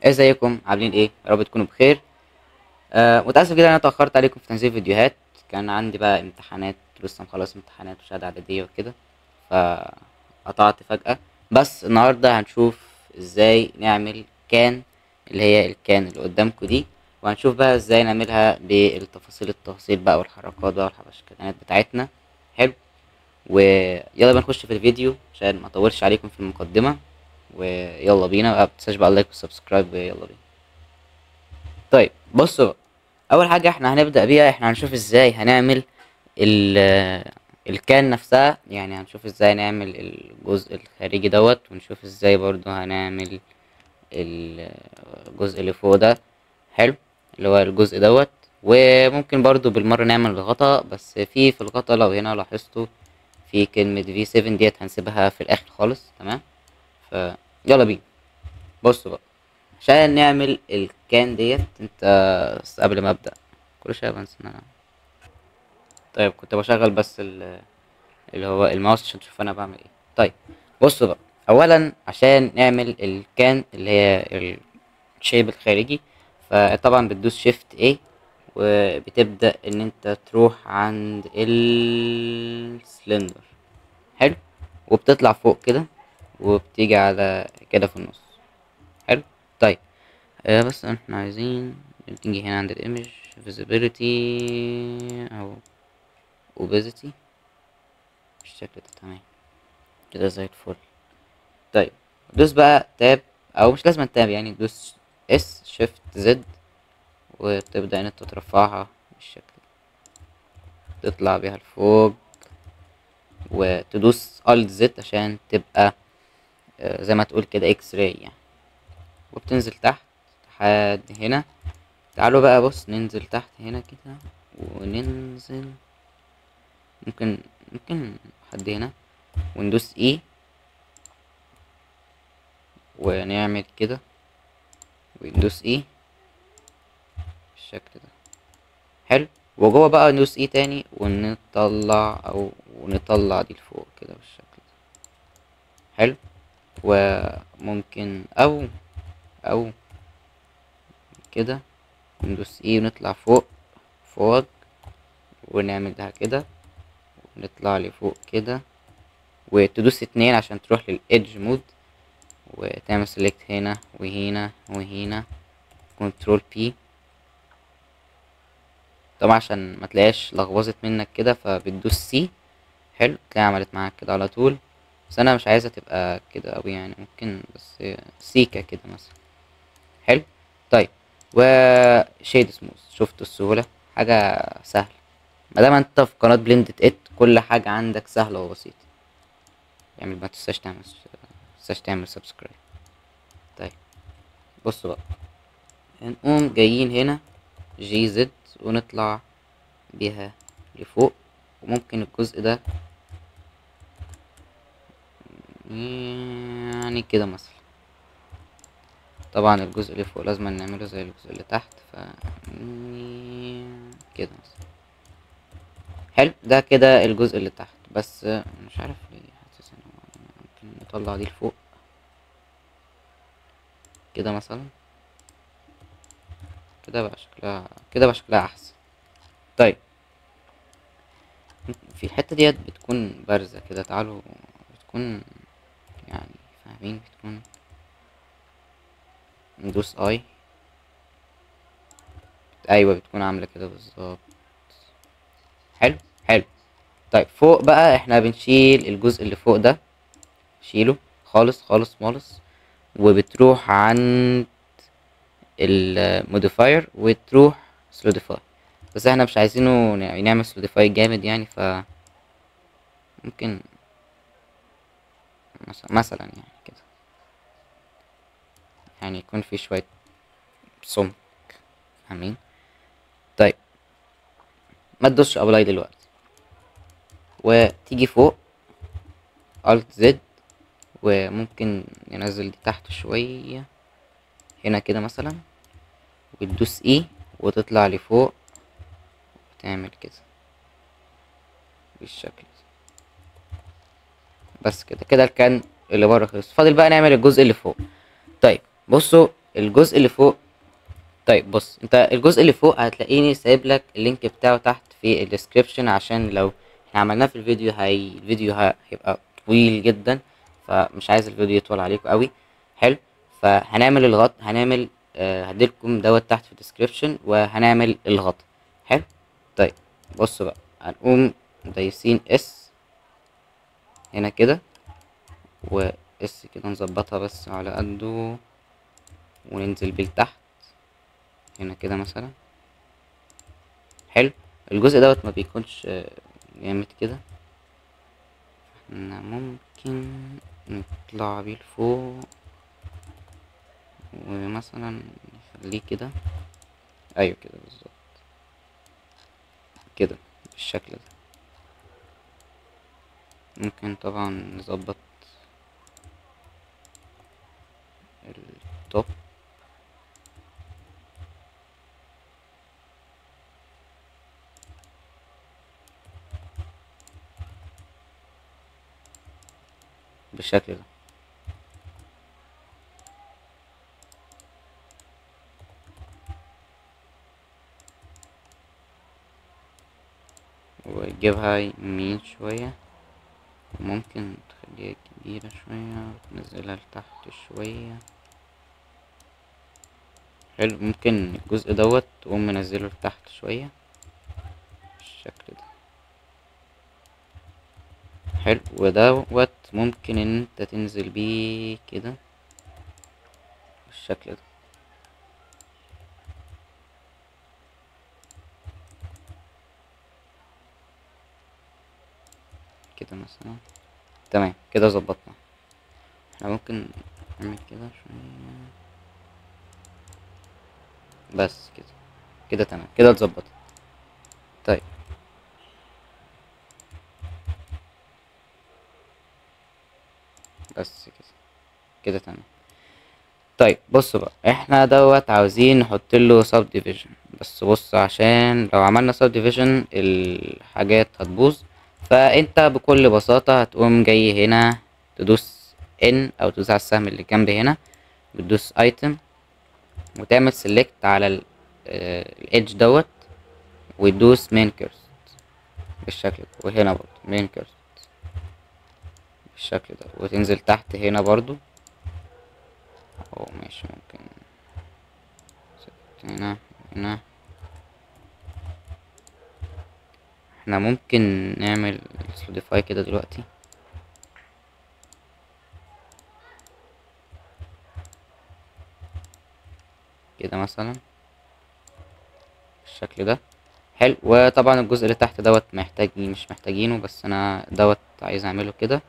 ازيكم؟ عاملين ايه؟ يا رب تكونوا بخير. متاسف جدا ان انا اتاخرت عليكم في تنزيل فيديوهات، كان عندي بقى امتحانات، لسه مخلص امتحانات وشهادة اعدادية وكده، فقطعت فجاة. بس النهارده هنشوف ازاي نعمل can، اللي هي ال can اللي قدامكم دي، وهنشوف بقى ازاي نعملها بالتفاصيل، التفاصيل بقى والحركات بقى والحبشكنات بتاعتنا. حلو، ويلا بقى نخش في الفيديو عشان ما اطولش عليكم في المقدمة، ويلا بينا بقى. متنساش بقى ال like وال subscribe، ويلا بينا. طيب بصوا بقى، اول حاجة احنا هنبدا بيها، احنا هنشوف ازاي هنعمل ال can نفسها، يعني هنشوف ازاي نعمل الجزء الخارجي دوت، ونشوف ازاي برضو هنعمل الجزء اللي فوق ده. حلو، اللي هو الجزء دوت. وممكن برضو بالمرة نعمل الغطا، بس في الغطا لو هنا لاحظتوا في كلمة V7 ديت هنسيبها في الآخر خالص، تمام؟ فيلا بينا. بصوا بقى، عشان نعمل ال can ديت، انت بس قبل ما ابدأ كل شوية بنسى ان انا طيب كنت بشغل بس اللي هو الماوس عشان تشوف انا بعمل ايه. طيب بصوا بقى، اولا عشان نعمل ال can اللي هي ال shape الخارجي، فطبعا بتدوس shift A وبتبدأ ان انت تروح عند السلندر. حلو، وبتطلع فوق كده وبتيجي على كده في النص. حلو، طيب بس احنا عايزين نيجي هنا عند ال image visibility او opacity بالشكل ده، تمام كده زي الفل. طيب دوس بقى tab، او مش لازم tab يعني، دوس S shift Z وتبدأ ان انت ترفعها بالشكل ده، تطلع بيها لفوق، وتدوس Alt Z عشان تبقى زي ما تقول كده X-ray يعني، وبتنزل تحت لحد هنا. تعالوا بقى بص ننزل تحت هنا كده، وننزل ممكن لحد هنا، وندوس E ونعمل كده، وندوس E بالشكل ده. حلو، وجوه بقى ندوس E تاني ونطلع، او ونطلع دي لفوق كده بالشكل ده. حلو، وممكن او كده ندوس E ونطلع فوق فوق، ونعمل ده كده ونطلع لفوق كده، وتدوس 2 عشان تروح لل edge mode، وتعمل select هنا وهنا وهنا، control P طبعا عشان ما تلاقيش لخبطت منك كده، فبتدوس C. حلو، تلاقي عملت معاك كده على طول، بس انا مش عايزها تبقى كده قوي يعني، ممكن بس سيكا كده مثلا. حلو، طيب و shade smooth، شفتوا السهولة؟ حاجة سهلة ما دام انت في قناة بلندد ات، كل حاجة عندك سهلة وبسيطة يعني. ما تنساش تعمل subscribe. طيب بصوا بقى، هنقوم جايين هنا G Z ونطلع بيها لفوق، وممكن الجزء ده يعني كده مثلا. طبعا الجزء اللي فوق لازم نعمله زي الجزء اللي تحت، ف كده مثلا. حلو، ده كده الجزء اللي تحت، بس مش عارف ليه حاسس ان ممكن نطلع دي لفوق كده مثلا، كده بقى شكلها، كده بقى شكلها احسن. طيب في الحتة ديت بتكون بارزة كده، تعالوا بتكون يعني فاهمين، بتكون ندوس اي، ايوه بتكون عاملة كده بالظبط. حلو حلو. طيب فوق بقى احنا بنشيل الجزء اللي فوق ده، شيله خالص خالص خالص، وبتروح عند ال modifier وتروح solidify، بس احنا مش عايزينه نعمل solidify جامد يعني، ف ممكن مثلا يعني كده، يعني يكون في شوية سمك، فاهمين؟ طيب ما تدوسش apply دلوقتي، وتيجي فوق Alt Z، وممكن ننزل دي تحت شوية هنا كده مثلا، وتدوس E وتطلع لفوق وتعمل كده بالشكل ده. بس كده كده ال can اللي بره خلص، فاضل بقى نعمل الجزء اللي فوق. طيب بصوا الجزء اللي فوق، طيب بص انت الجزء اللي فوق هتلاقيني سايب لك ال link بتاعه تحت في ال description، عشان لو احنا عملناه في الفيديو الفيديو هيبقى طويل جدا، فمش عايز الفيديو يطول عليكم قوي. حلو، فهنعمل الغط، هنعمل هديلكم دوت تحت في ال description وهنعمل الغطا. حلو، طيب بص بقى هنقوم دايسين S هنا كده و S كده، نظبطها بس على قده وننزل بيه لتحت هنا كده مثلا. حلو، الجزء دوت ما بيكونش جامد كده، احنا ممكن نطلع بيه لفوق ومثلا نخليه كده، ايوه كده بالظبط كده بالشكل ده. ممكن طبعا نظبط ال top بالشكل ده. وتجيبها يمين شوية، وممكن تخليها كبيرة شوية وتنزلها لتحت شوية. حلو، ممكن الجزء دوت تقوم منزله لتحت شوية بالشكل ده. حلو، ودوت ممكن ان انت تنزل بيه كده بالشكل ده. كده مثلا، تمام كده ظبطنا. احنا ممكن نعمل كده شوية بس كده كده، تمام كده اتظبطت. طيب بس كده كده تمام. طيب بصوا بقى، احنا دوت عاوزين نحط له subdivision، بس بص عشان لو عملنا subdivision الحاجات هتبوظ، فانت بكل بساطة هتقوم جاي هنا تدوس N او تدوس على السهم اللي جنب هنا، بتدوس item وتعمل select على ال edge دوت وتدوس main cursor بالشكل ده، وهنا برضو main cursor بالشكل ده، وتنزل تحت هنا برضو. او ماشي، ممكن هنا هنا احنا ممكن نعمل solidify كده دلوقتي. كده مثلا بالشكل ده. حلو، وطبعا الجزء اللي تحت دوت محتاج مش محتاجينه، بس انا دوت عايز اعمله كده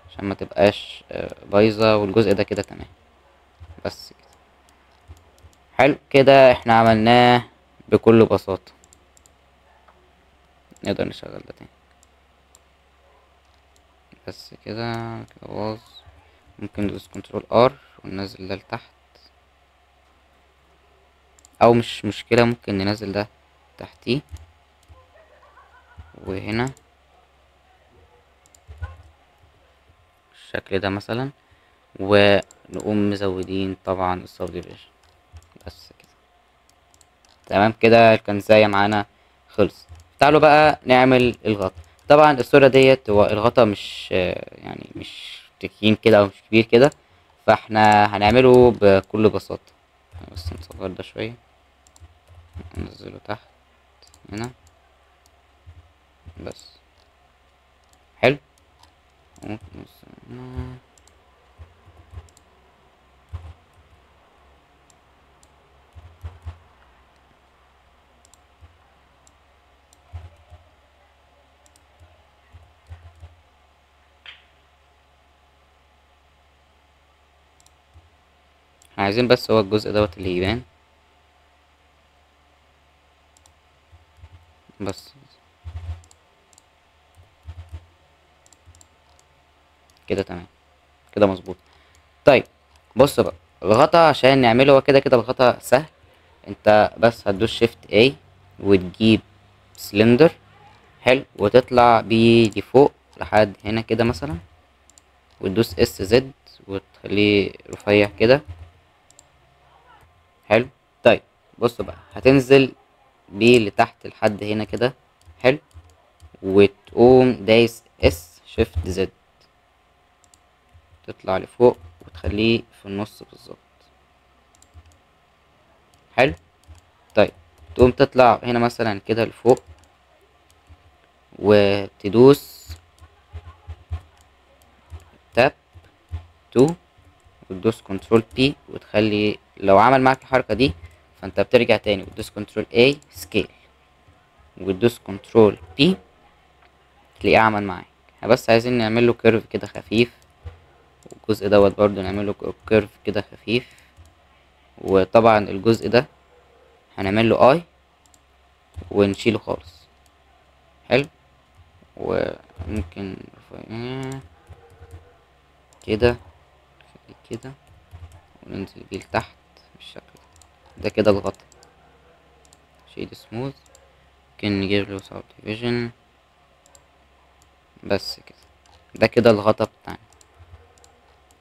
عشان ما تبقاش بايظه، والجزء ده كده تمام بس كده. حلو كده احنا عملناه بكل بساطه. نقدر نشغل ده تاني بس كده كده باظ. ممكن ندوس control R وننزل ده لتحت، او مش مشكلة ممكن ننزل ده تحتيه وهنا بالشكل ده مثلا، ونقوم مزودين طبعا ال subdivision بس كده. تمام كده الكنزاية معانا خلص. تعالوا بقى نعمل الغطا. طبعا الصورة ديت هو الغطا مش يعني مش تخين كده او مش كبير كده، فاحنا هنعمله بكل بساطة. بس نصغر ده شوية، ننزله تحت هنا بس. حلو، احنا عايزين بس هو الجزء دوت اللي يبان بس كده. تمام كده مظبوط. طيب بص بقى الغطا عشان نعمله، هو كده كده الغطا سهل، انت بس هتدوس shift A وتجيب سلندر. حلو، وتطلع بيه لفوق لحد هنا كده مثلا، وتدوس S Z وتخليه رفيع كده حلو. طيب بصوا بقى، هتنزل بيه لتحت لحد هنا كده. حلو. وتقوم دايس S shift Z، تطلع لفوق وتخليه في النص بالظبط. حلو. طيب تقوم تطلع هنا مثلا كده لفوق وتدوس tab 2 وتدوس control P، وتخلي لو عمل معاك الحركة دي فانت بترجع تاني وتدوس control A scale وتدوس control P، تلاقيه عمل معاك. احنا بس عايزين نعمل له curve كده خفيف، والجزء دوت برضو نعمل له curve كده خفيف، وطبعا الجزء ده هنعمل له I ونشيله خالص. حلو. وممكن كده كده وننزل بيه لتحت بالشكل ده. ده كده الغطا. shade smooth، ممكن نجيب له subdivision بس كده. ده كده الغطا بتاعنا.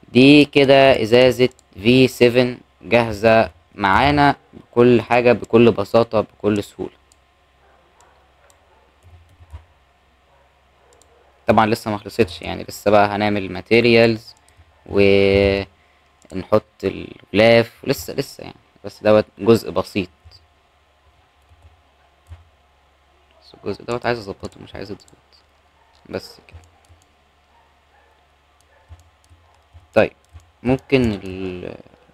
دي كده ازازة V7 جاهزة معانا بكل حاجة، بكل بساطة، بكل سهولة. طبعا لسه ما خلصتش، يعني لسه بقى هنعمل materials ونحط الغلاف ولسه يعني، بس دوت جزء بسيط. بس الجزء دوت عايز اظبطه، مش عايز يتظبط بس كده. طيب ممكن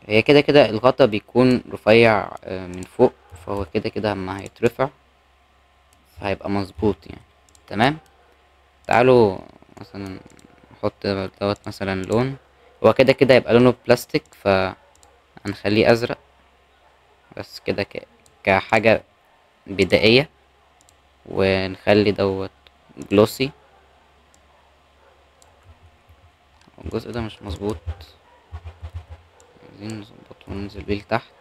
هي كده كده الغطا بيكون رفيع من فوق، فهو كده كده اما هيترفع فهيبقى مظبوط يعني. تمام. تعالوا مثلا نحط دوت مثلا لون، هو كده كده هيبقى لونه بلاستيك فهنخليه ازرق بس كده كحاجة بدائية، ونخلي دوت glossy. الجزء ده مش مظبوط، عايزين نظبطه وننزل بيه لتحت.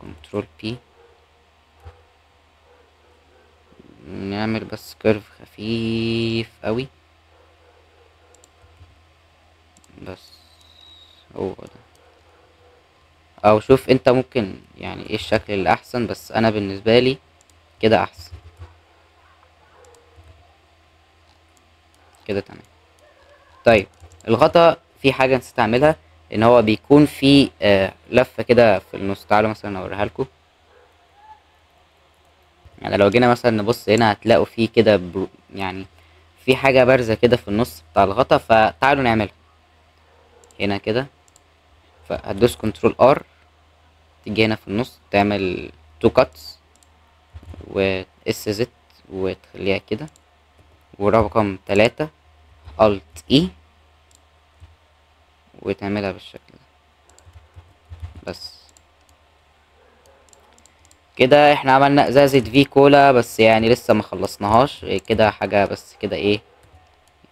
control P، نعمل بس curve خفيف قوي بس، هو ده. او شوف انت ممكن يعني ايه الشكل اللي احسن، بس انا بالنسبة لي كده احسن كده. تمام. طيب الغطا في حاجة نسيت اعملها، ان هو بيكون في لفة كده في النص. تعالوا مثلا اوريها لكم. يعني لو جينا مثلا نبص هنا هتلاقوا فيه كده يعني في حاجة بارزة كده في النص بتاع الغطا، فتعالوا نعملها هنا كده. فهتدوس control R، تيجي هنا في النص تعمل 2 cuts و S Z وتخليها كده، ورقم 3 alt E وتعملها بالشكل ده بس كده. احنا عملنا ازازة في كولا، بس يعني لسه ما خلصناهاش كده، حاجة بس كده ايه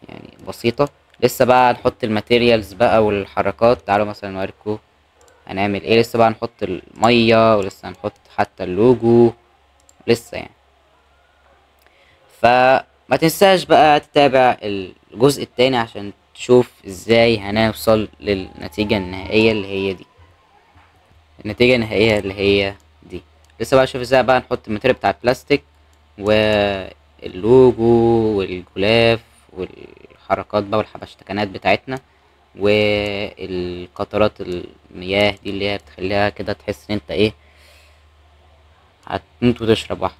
يعني بسيطة. لسه بقى هنحط ال materials بقى والحركات. تعالوا مثلا نوريكم هنعمل ايه. لسه بقى هنحط المية، ولسه هنحط حتى اللوجو لسه يعني. فما تنساش بقى تتابع الجزء التاني عشان تشوف ازاي هنوصل للنتيجة النهائية اللي هي دي. النتيجة النهائية اللي هي دي. لسه بقى شوف ازاي بقى نحط ال material بتاع البلاستيك واللوجو والغلاف والحركات بقى والحبشتكنات بتاعتنا والقطرات المياه دي اللي هي بتخليها كده تحس ان انت ايه هتموت وتشرب واحدة.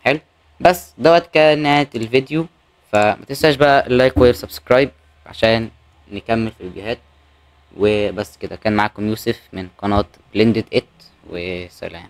حلو. بس دوت كان نهاية الفيديو، فما تنساش بقى ال like وال subscribe عشان نكمل في الفيديوهات. وبس كده، كان معاكم يوسف من قناة Blended It، وسلام.